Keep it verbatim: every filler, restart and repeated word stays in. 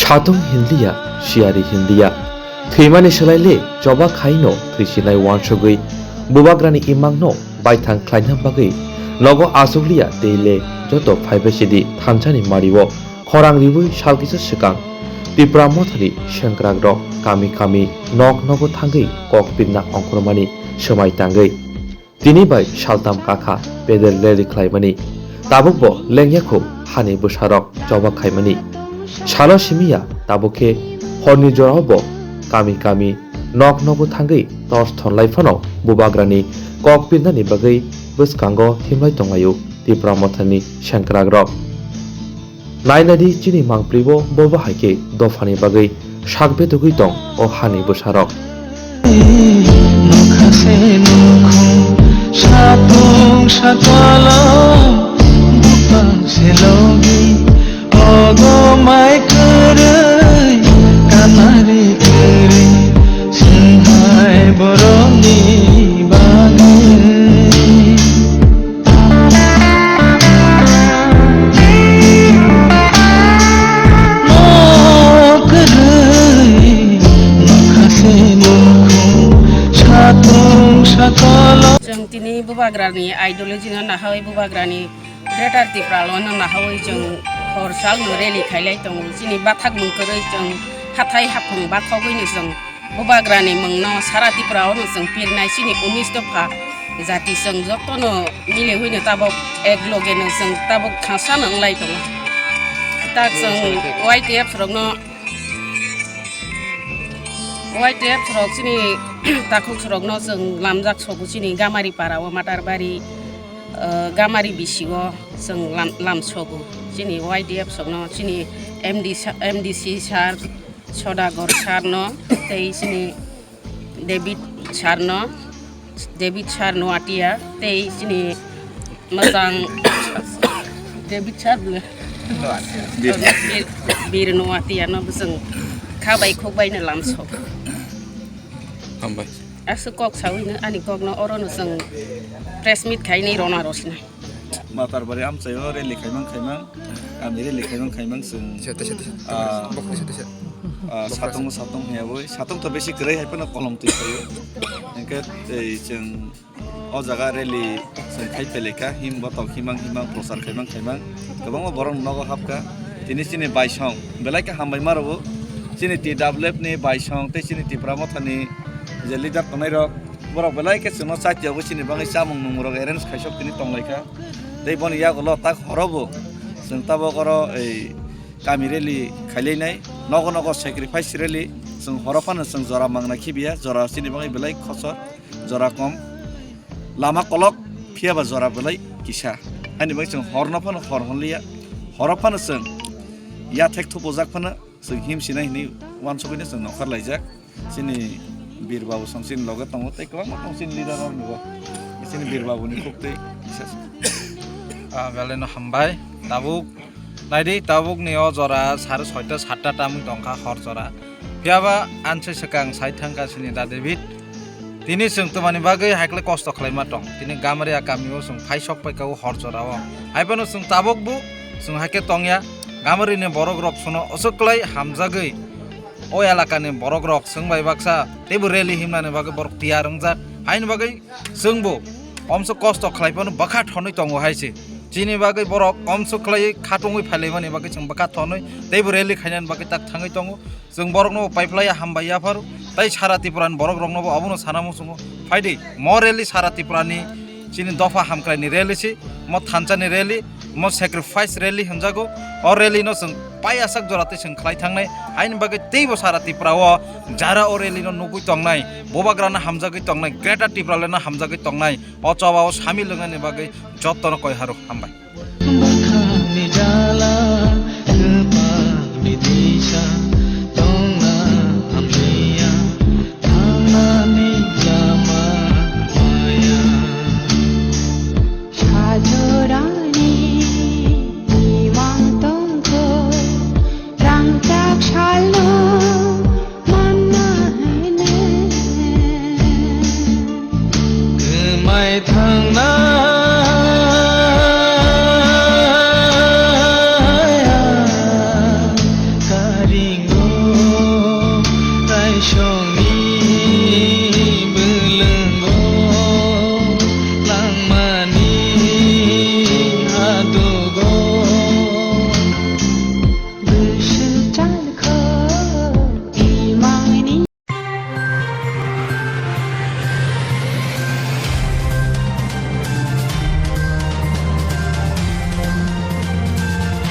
Khatung hinliya, siyari hinliya. Thwimani swlai le choba khaino thwisinai wansugwi, bubagrani imangno baithang khlaina bagwi nogo achukliya tei le joto phaibai sidi thansani mario khorang riwi sal kisa swkang Tipra Mothani sengkrakrok kami kami nok nogo thangwi kok pirna ongkhormani swmai tangwi. Tini bai saltam kakha pedal rally khlaimani. Tabukbo lengyakho hani bwsarok choba khaimani. Salo simiya tabuk khe horni joraobo kami kami nok nogo thangwi torch thonlai phano bubagrani kok pirnani bagwi bwskango himlai tonglaio Tipra Mothani sengkrakrok. Nainadi chini mangpli bo bo bahai khe dophani bagwi sak betugwi tong o hani bwsarok. Nokha se nokho satung sakalo bupang se logi ogo mai kwrwi kanari kwrwi swnghai borokni bagwi. Chwng tini bubagrani ideology no nahawi bubagrani Greater Tipraland no nahawi chwng hor sal no rally khailai tongo. Chini bathak mung kwrwi chwng hathai haphung bathogwi no chwng Bubagrani mungno sara Tripura o no chwng pirnai chini unis dopha jati chwng jotono mili hwino tabok ek loge no chwng tabok thansa no wnglai tongo. Ta chwng Y T F rokno, Y T F rok chini takhuk rokno chwng lamjak sogo chini Gamari para o Matarbari, eh, Gamari bisi o chwng lam, lam sogo chini Y T F rokno chini M D sa-, M D C sir Sodagar sir no, tei chini David sir no, David sir Noatia, tei chini mwchang David sir bwle? Bir. Bir, Bir Noatia no bwswng kha bai khuk bai no lamsok. Hambai. Aswk kok sawi no ani kok no oro no chwng press meet khai ni rona rosina. Matarbari amchaio rally khaimang khaimang, kami rally khaimang khaimang chwng, Tisa, tisa, tisa. Ah, Bok tisa, tisa. Ah, Bok satong tisa. Satong hwnyawi, satong to besi kwrwi hai phano kolom twi phaio. Hwnkhe tei chwng o jaga rally chwng khai phailai kha, him botok himang himang prochar khaimang khaimang kwbangma borok nogo hapkha. Tini chini baisong belai khe hambai ma rwo, chini T W F ni baisong tei chini Tipra Mothani je leader tongnai rok, borok belai khe chwngno chatiyogwi chini bagwi chamung nungmung rok arrange khaisok tini tonglaikha. Tei boni yagulo tak horobo chwng tabok oro ei kami rally khailainai, nogo nogo sacrifice rally, chwng horo phano chwng jora mangna khibiya, jora chini bagwi belai khosor, jora kom, lama kolok, phiyaba jora belai kisa. Haini bagwi chwng horno phano hor hwnliya, horo phano chwng yathek thupujak phano chwng him sinai hinwi uansugwino chwng nokhar laijak. Chini Bir Babu song chini loge tongo, tei kwbangma tong chini leader rok ni bo. Chini Bir Babu ni khuktwi bisas. Ah, belai no hambai. Tabuk naidi, tabuk ni o jora sare soita satta tamwi tongkha hor jora. Phiyaba anse swkang sai thangkha chini da David. Tini chwng twmani bagwi haikle kosto khlaima tong. Tini Gamaria kami o chwng phai sok paikha o hor jora o. Haiphano chwng tabuk bo chwng haikhe tongya. Gamaria ni borok rok sono aswk kwlai hamjagwi. O elakani borokrok chwng bai baksa teibo rally himnani bagwi borok tiyar wngjak. Haini bagwi chwngbo omso kosto khlai phano bwkha thonwi tongo hai se. Chini bagwi borok omso khlaiwi khatungwi phailaimani bagwi chwng bwkha thonwi teibo rally khainani bagwi tak thangwi tongo. Chwng borokno bo paiphlaiya hambai yapharo tei sara Tripurani borokroknobo abono sana muchungo. Phaidi mo rally sara Tripurani chini dopha hamkraini rally si, mo thansani rally, mo sacrifice rally hwnjago. O rally no chwng pai asak jora tei chwng khlai thangnai. Haini bagwi teibo sara Tripura o jara o rally no nugwi tongnai, bubagrano hamjagwi tongnai, Greater Tipraland no hamjagwi tongnai, o choba o samil wngnani bagwi jotono koi haro hambai. Bwkhakni jala, kwpalni disa,